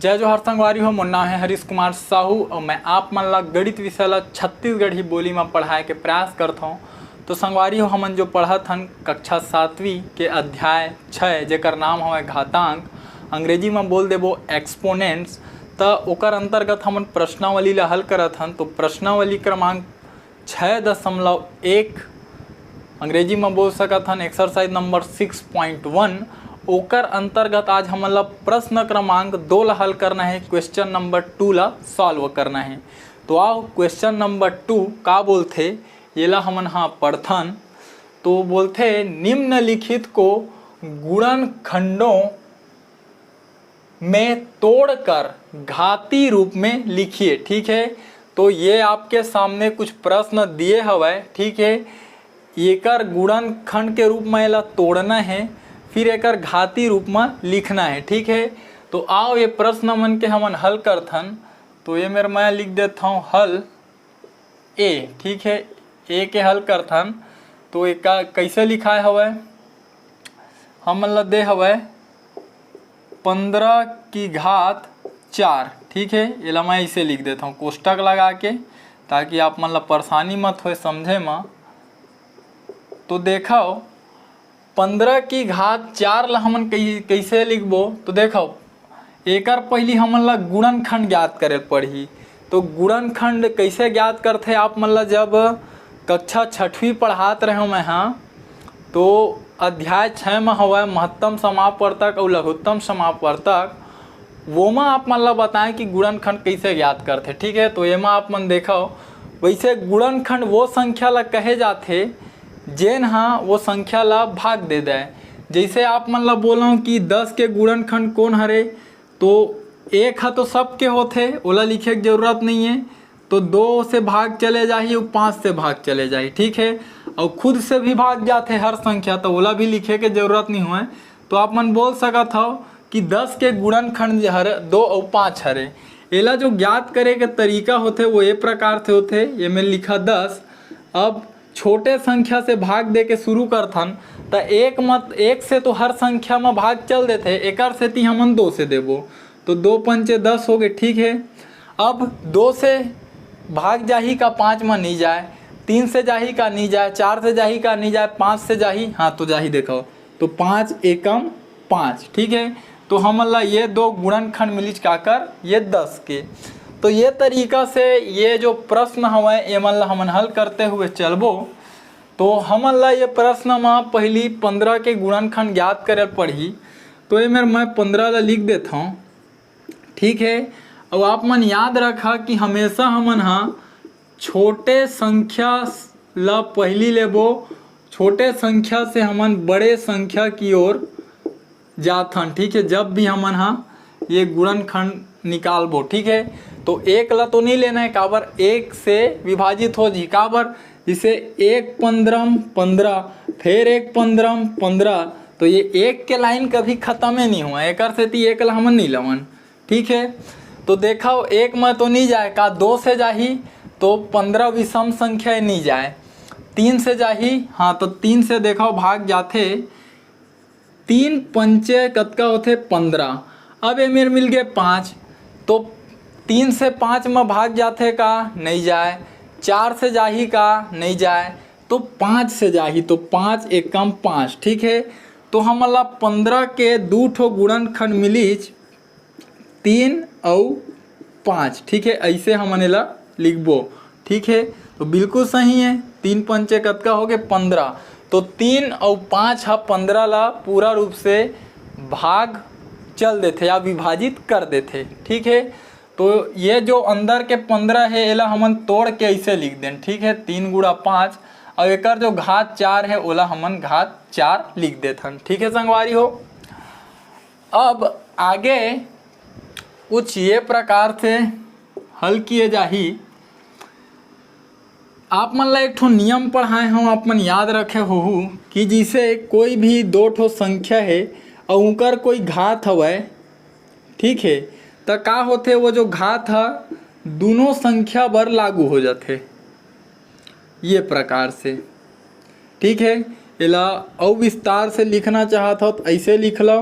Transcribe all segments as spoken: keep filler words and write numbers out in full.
जय जोहार संगवारी हो, मोर नाम है हरीश कुमार साहू और मैं आप मन ला गणित विषय ला छत्तीसगढ़ी बोली में पढ़ाए के प्रयास करत हौं। तो संगवारी हो, हमन जो पढ़त हन कक्षा सातवीं के अध्याय छः, जेकर नाम हवय घातांक, अंग्रेजी में बोल देबो एक्सपोनेंट्स, त ओकर अंतर्गत हमन प्रश्नावली ला हल करत हन। तो प्रश्नावली क्रमांक छः दशमलव एक, अंग्रेजी में बोल सकत हन एक्सरसाइज नंबर सिक्स पॉइंट वन, ओकर अंतर्गत आज हमन ला प्रश्न क्रमांक दो ला हल करना है, क्वेश्चन नंबर टू ला सॉल्व करना है। तो आओ, क्वेश्चन नंबर टू का बोलथे, येला हमन हा पढ़थन। तो बोलथे, निम्नलिखित को गुणनखंडों में तोड़कर घाती रूप में लिखिए। ठीक है, तो ये आपके सामने कुछ प्रश्न दिए हवय। ठीक है, एकर गुणनखंड के रूप में एला तोड़ना है, फिर एकर घाती रूप में लिखना है। ठीक है, तो आओ, ये प्रश्न मन के हमन हल करथन। तो ये मेर मैं लिख देत हौं हल ए। ठीक है, ए के हल करथन। तो एका कैसे लिखाए हवय? हमन ला दे हवय पंद्रह की घात चार। ठीक है, एला मैं ऐसे लिख देत हौं कोष्टक लगा के, ताकि आप मन ला परेशानी मत होए समझे म। तो देखव, पंद्रह की घात चार ला हमन कइ-, कइसे लिखबो? तो देखव, एकर पहिली हमन ला गुणनखंड ज्ञात करे पड़ही। तो गुणनखंड कइसे ज्ञात करथे? आप मन ला जब कक्षा छठवीं पढ़ात रहेंव मैं हा, तो अध्याय छः म हवय महत्तम समापवर्तक अउ लघुत्तम समापवर्तक, वोमा आप मन ला बताएं कि गुणनखंड कइसे ज्ञात करथे। ठीक है, तो एमा आप मन देखव, वैसे गुणनखंड वो संख्या ला कहे जाथे जेन हा वो संख्या ला भाग दे दय। जैसे आप मन ला बोलव कि दस के गुणनखंड कौन हरे, तो एक हा तो सबके होथे, ओला लिखे के जरूरत नहीं है। तो दो से भाग चले जाही अउ पाँच से भाग चले जाही। ठीक है, अउ खुद से भी भाग जाथे हर संख्या, तो ओला भी लिखे के जरूरत नहीं होय। तो आप मन बोल सकत हव कि दस के गुणनखंड जे हरे, दो अउ पाँच हरे। एला जो ज्ञात करे के तरीका होथे, वो ए प्रकार से होथे। ये में लिखा दस। अब छोटे संख्या से भाग दे के शुरू करथन, त एक मत, एक से तो हर संख्या में भाग चल देथे, एकर सेती हमन दो से देबो, तो दो पंचे दस हो गए। ठीक है, अब दो से भाग जाही का पाँच में नहीं जाए, तीन से जाही का नहीं जाए, चार से जाही का नहीं जाए, पाँच से जाही, हाँ तो जाही, देखो तो पाँच एकम पाँच। ठीक है, तो हमन ला ये दो गुणनखंड मिलिच काकर, ये दस के। तो ये तरीका से ये जो प्रश्न हवय, एमन ला हमन हल करते हुए चलबो। तो हमन ला ये प्रश्न म पहिली पंद्रह के गुणनखंड ज्ञात करे पड़ही। तो ये मेर मैं पंद्रह ला लिख देत हौं। ठीक है, अउ आप मन याद रखा कि हमेशा हमन हा छोटे संख्या ला पहिली लेबो, छोटे संख्या से हमन बड़े संख्या की ओर जाथन। ठीक है, जब भी हमन हा ये गुणनखंड निकालबो, ठीक है, तो एक ला तो नहीं लेना है, काबर एक से विभाजित हो जी, काबर, जिसे एक पंद्रम पंद्रह, फिर एक पंद्रम पंद्रह, तो ये एक के लाइन कभी खत्म ही नहीं हुआ, एकर सेती एक ला हमन नहीं लेवन। ठीक है, तो देखो, एक में तो नहीं जाए, का दो से जाही? तो पंद्रह विषम संख्या नहीं जाए। तीन से जाही? हाँ, तो तीन से देखो भाग जाथे, तीन पंचे कतका होथे? पंद्रह। अब ए मेर मिल गए पाँच, तो तीन से पाँच में भाग जाथे का? नहीं जाए। चार से जाही का? नहीं जाए। तो पाँच से जाही, तो पाँच एकम पाँच। ठीक है, तो हमन ला पंद्रह के दू ठो गुणनखंड मिलिच, तीन अउ पाँच। ठीक है, ऐसे हमन एला लिखबो। ठीक है, तो बिल्कुल सही है, तीन पंचे कतका हो गए? पंद्रह। तो तीन अउ पाँच हा पंद्रह ला पूरा रूप से भाग चल देथे या विभाजित कर देथे। ठीक है, तो ये जो अंदर के पंद्रह है, एला हमन तोड़ के ऐसे लिख देन। ठीक है, तीन गुणा पाँच, और एकर जो घात चार है, ओला हमन घात चार लिख देथन। ठीक है संगवारी हो, अब आगे कुछ ये प्रकार से हल किए जाही। आप मन ला एक ठो नियम पढ़ाए हूँ, आप मन याद रखे होहू कि जैसे कोई भी दो ठो संख्या है और उनकर कोई घात हवय, ठीक है, त का होथे, वो जो घात ह दोनों संख्या बर लागू हो जाथे ये प्रकार से। ठीक है, एला अउ विस्तार से लिखना चाहत हो तो ऐसे लिख लो।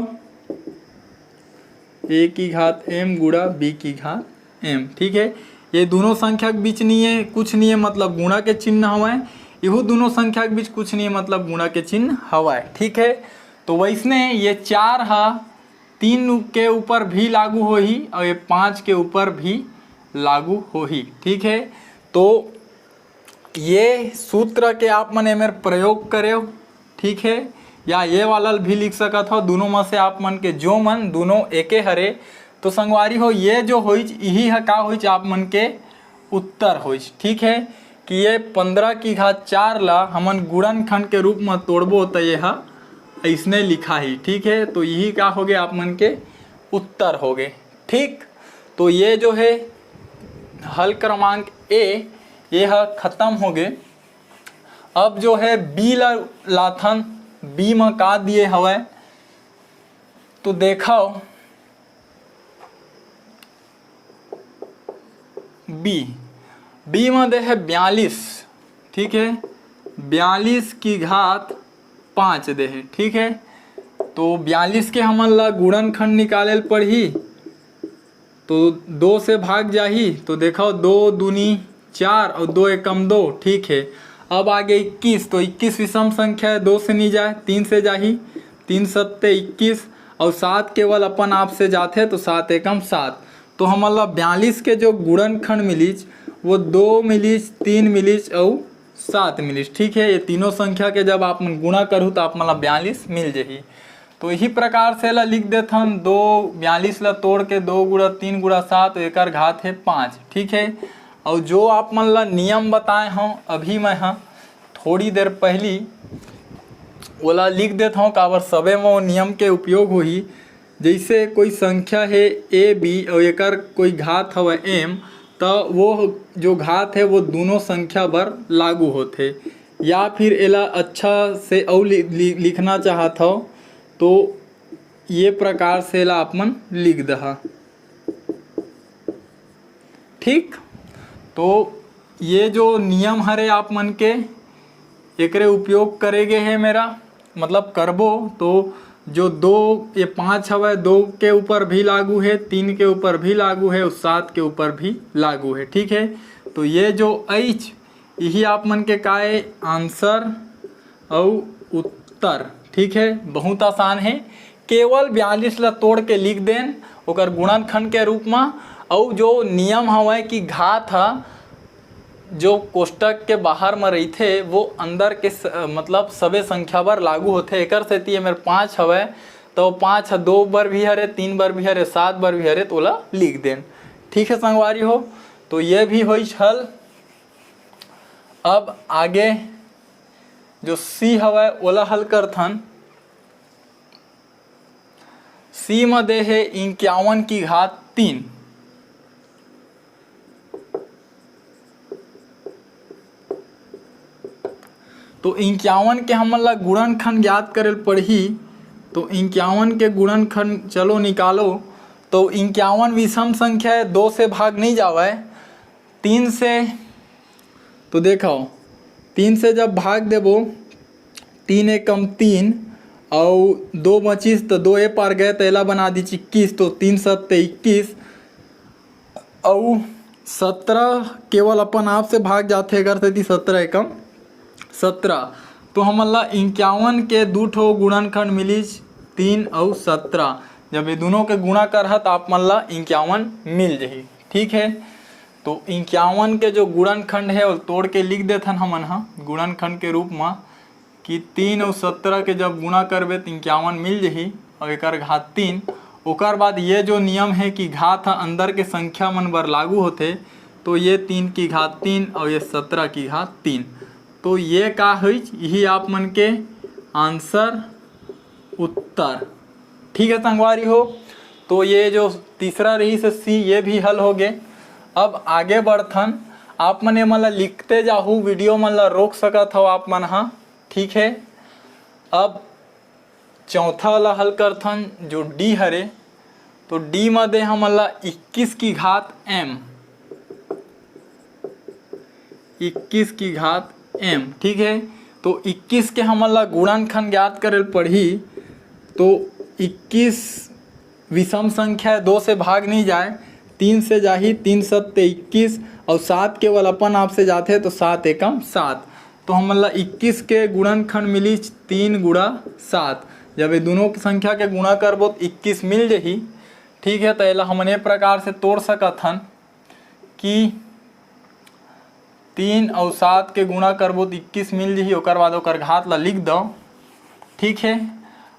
ए की घात एम गुणा बी की घात एम। ठीक है, ये दोनों संख्या के बीच नहीं है, कुछ नहीं है, मतलब गुणा के चिन्ह हवय। इहू दोनों संख्या के बीच कुछ नहीं है, मतलब गुणा के चिन्ह हवय। ठीक है, तो वैसने ये चार ह तीन के ऊपर भी लागू होही और ये पाँच के ऊपर भी लागू होही। ठीक है, तो ये सूत्र के आप मन एमेर प्रयोग करेव। ठीक है, या ये वाला भी लिख सकत हो, दोनों में से आप मन के जो मन, दोनों एके हरे। तो संगवारी हो, ये जो होइच, यही ह का होइच, आप मन के उत्तर होइच। ठीक है, कि ये पंद्रह की घात चार ला हमन गुणनखंड के रूप में तोड़बो, तो ये ह ऐसने लिखा ही। ठीक है, तो यही का हो गए, आप मन के उत्तर हो गए। ठीक, तो ये जो है हल क्रमांक ए, ये ह खत्म हो गए। अब जो है बी ला लाथन, बी म का दिए हवय, तो देखव, बी, बी म दे है बयालीस। ठीक है, बयालीस की घात पाँच दे है। ठीक है, तो बयालीस के हमन ला गुणनखंड निकाले ल पड़ही, तो दो से भाग जाही, तो देखव, दो दूनी चार और दो एकम दो। ठीक है, अब आगे इक्कीस, तो इक्कीस विषम संख्या है, दो से नहीं जाए, तीन से जाही, तीन सत्ते इक्कीस, और सात केवल अपन आप से जाथे, तो सात एकम सात। तो हमन ला बयालीस के जो गुणनखंड मिलिच, वो दो मिलिच, तीन मिलिच और सात मिलिच। ठीक है, ये तीनों संख्या के जब आप मन गुणा करहू, तो आप मन ला बयालीस मिल जही। तो यही प्रकार से ला लिख देथन, दो, बयालीस ला तोड़ के दो गुणा तीन गुणा सात, एकर घात है पाँच। ठीक है, और जो आप मन ला नियम बताए हूँ अभी मैं, हाँ, थोड़ी देर पहली, ओला लिख देत हूँ, काबर सबे में वो नियम के उपयोग होही। जैसे कोई संख्या है ए बी और एकर कोई घात हवय एम, तो वो जो घात है वो दोनों संख्या बर लागू होथे। या फिर एला अच्छा से अउ लि-, लि-, लिखना चाहत हव, तो ये प्रकार से एला आप मन लिख दहा। ठीक, तो ये जो नियम हरे आप मन के, एकरे उपयोग करे गे हे मेरा, मतलब करबो, तो जो दो, ये पाँच हवय, दो के ऊपर भी लागू है, तीन के ऊपर भी लागू है और सात के ऊपर भी लागू है। ठीक है, तो ये जो एच, यही आप मन के का ए, आंसर अउ उत्तर। ठीक है, बहुत आसान है, केवल बयालीस ला तोड़ के लिख देन ओकर गुणनखंड के रूप में। अउ जो नियम हवय कि घात ह जो कोष्टक के बाहर में रहिथे, वो अंदर के स-, मतलब सबे संख्या बर लागू होथे। एकर सेती एमेर पाँच हवय, तो पाँच ह दो बर भी हरे, तीन बर भी हरे, सात बर भी हरे, तो ओला लिख देन। ठीक है संगवारी हो, तो ये भी होइस हल। अब आगे जो सी हवय, ओला हल करथन। सी म दे हे इक्यावन की घात तीन। तो इक्यावन के हमन ला गुणनखंड ज्ञात करे ल पड़ही। तो इक्यावन के गुणनखंड चलो निकालो। तो इक्यावन विषम संख्या है, दो से भाग नहीं जावय, तीन से। तो देखो, तीन से जब भाग देबो, तीन एकम तीन, अउ दो बचिस, तो दो ए पार गए, तो एला बना दीच इक्कीस, तो तीन सत्ते इक्कीस, अउ सत्रह केवल अपन आप से भाग जाथे, एकर सेती सत्रह एकम सत्रह। तो हमन ला इक्यावन के दू ठो गुणनखंड मिलिस, तीन अउ सत्रह। जब ये दोनों के गुणा करहा, तो आप मन ला इक्यावन मिल जही। ठीक है, तो इक्यावन के जो गुणनखंड है, वो तोड़ के लिख देथन हमन ह गुणनखंड के रूप म, कि तीन अउ सत्रह के जब गुणा करबे, तो इक्यावन मिल जही, अउ एकर घात तीन। ओकर बाद ये जो नियम है कि घात ह अंदर के संख्या मन बर लागू होथे, तो ये तीन की घात तीन अउ ये सत्रह की घात तीन। तो ये का होइच, यही आप मन के आंसर, उत्तर। ठीक है संगवारी हो, तो ये जो तीसरा रहिस सी, ये भी हल हो गे। अब आगे बढ़थन, आप मन ये मन ला लिखते जाहू, वीडियो मन ला रोक सकत हव आप मन हा। ठीक है, अब चौथा वाला हल करथन, जो डी हरे, तो डी म दे हमन ला इक्कीस की घात एम, इक्कीस की घात एम। ठीक है, तो इक्कीस के हमन ला गुणनखंड ज्ञात करे ल पड़ही। तो इक्कीस विषम संख्या दो से भाग नहीं जाए, तीन से जाही, तीन सत्ते इक्कीस, और सात केवल अपन आप से जाथे तो सात एकम सात। तो हमन ला इक्कीस के गुणनखंड मिलिस तीन गुणा सात। जब ये दोनों संख्या के गुणा करबो तो इक्कीस मिल जही। ठीक है, तो एला हमन ये प्रकार से तोड़ सकत हन कि तीन अउ सात के गुणा करबो तो इक्कीस मिल जही, ओकर बाद ओकर घात ला लिख दो। ठीक है,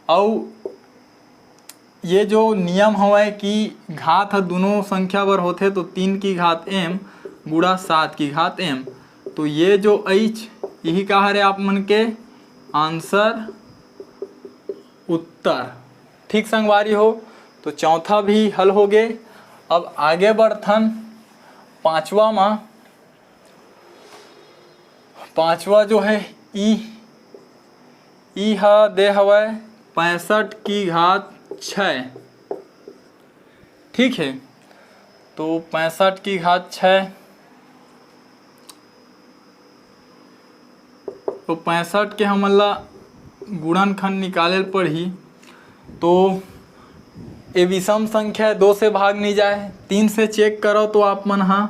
अउ ये जो नियम हवय कि घात ह दोनों संख्या बर होथे, तो तीन की घात एम गुणा सात की घात एम, तो ये जो एच, यही का हरे आप मन के आंसर, उत्तर। ठीक संगवारी हो, तो चौथा भी हल हो गे। अब आगे बढ़थन पांचवा मा। पांचवा जो है ई, ई ह दे हवय पैंसठ की घात छः। ठीक है, तो पैंसठ की घात छः, तो पैंसठ के हमन ला गुणनखंड निकाले ल पड़ही। तो ये विषम संख्या है, दो से भाग नहीं जाए, तीन से चेक करो तो आप मन हा,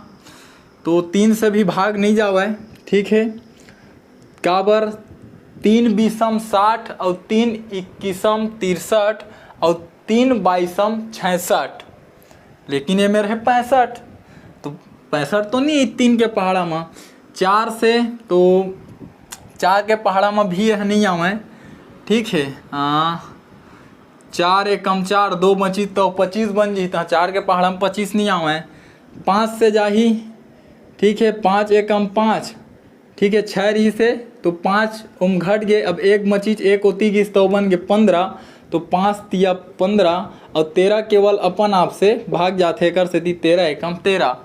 तो तीन से भी भाग नहीं जावय। ठीक है, काबर, तीन बीसम साठ और तीन इक्कीसम तिरसठ और तीन बाईसम छियासठ, लेकिन ये मेरे है पैंसठ, तो पैंसठ तो नहीं, तीन के पहाड़ा में चार से, तो चार के पहाड़ा में भी यह नहीं आवे। ठीक है, हाँ, चार एकम चार, दो बची तो पच्चीस बन जी, तो चार के पहाड़ा में पच्चीस नहीं आवे। पाँच से जाही, ठीक है, पाँच एकम पाँच, ठीक है, छः रही से तो पाँच ओम घट गए। अब एक मचीच एक होती गिस तो बन गए पंद्रह, तो पाँच तिया पंद्रह और तेरह केवल अपन आप से भाग जाथे, एकर सेती तेरह एकम तेरह।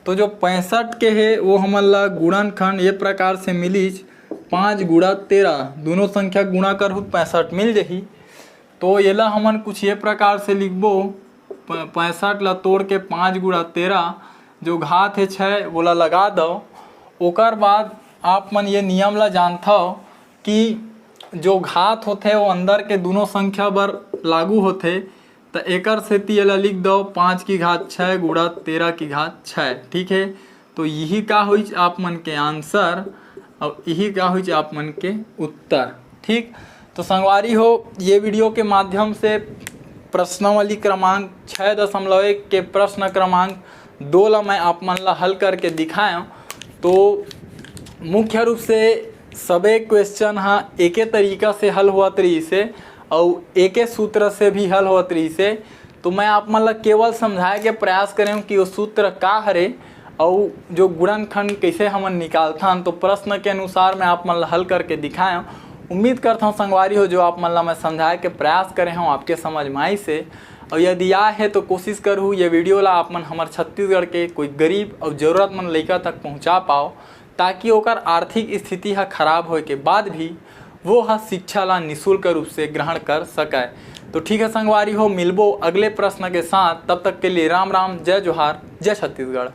तो जो पैंसठ के है वो हमन ला गुणनखंड ये प्रकार से मिलीच, पाँच गुणा तेरह, दोनों संख्या गुणा करहू पैंसठ मिल जही। तो येला हमन कुछ ये प्रकार से लिखबो, प-, पैंसठ ला तोड़ के पाँच गुणा तेरह, जो घात है छः, वोला लगा दो। ओकर बाद आप मन ये नियम ला जानथव कि जो घात होथे वो अंदर के दोनों संख्या बर लागू होथे, त एकर सेती एला लिख दो, पाँच की घात छः गुणा तेरह की घात छः। ठीक है, तो यही का होइच आप मन के आंसर, और यही का होइच आप मन के उत्तर। ठीक, तो संगवारी हो, ये वीडियो के माध्यम से प्रश्नावली क्रमांक छः दशमलव एक के प्रश्न क्रमांक दो ला मैं आप मन ला हल करके दिखाया। तो मुख्य रूप से सबे क्वेश्चन हा एके तरीका से हल होवत रहिसे, अउ एके सूत्र से भी हल होवत रहिसे। तो मैं आप मन ला केवल समझाए के प्रयास करे हूँ कि वो सूत्र का हरे, अउ जो गुणनखंड कैसे हमन निकालथन। तो प्रश्न के अनुसार मैं आप मन ला हल करके दिखाए हूँ। उम्मीद करता हूँ संगवारी हो, जो आप मन ला मैं समझाए के प्रयास करे हूँ, आपके समझ में आइसे। और यदि आए है तो कोशिश करहू ये वीडियो ला आप मन हमर छत्तीसगढ़ के कोई गरीब और जरूरतमंद लइका तक पहुँचा पाओ, ताकि ओकर आर्थिक स्थिति ह खराब होए के बाद भी वो ह शिक्षा ला निशुल्क रूप से ग्रहण कर सके। तो ठीक है संगवारी हो, मिलबो अगले प्रश्न के साथ। तब तक के लिए राम राम, जय जोहार, जय छत्तीसगढ़।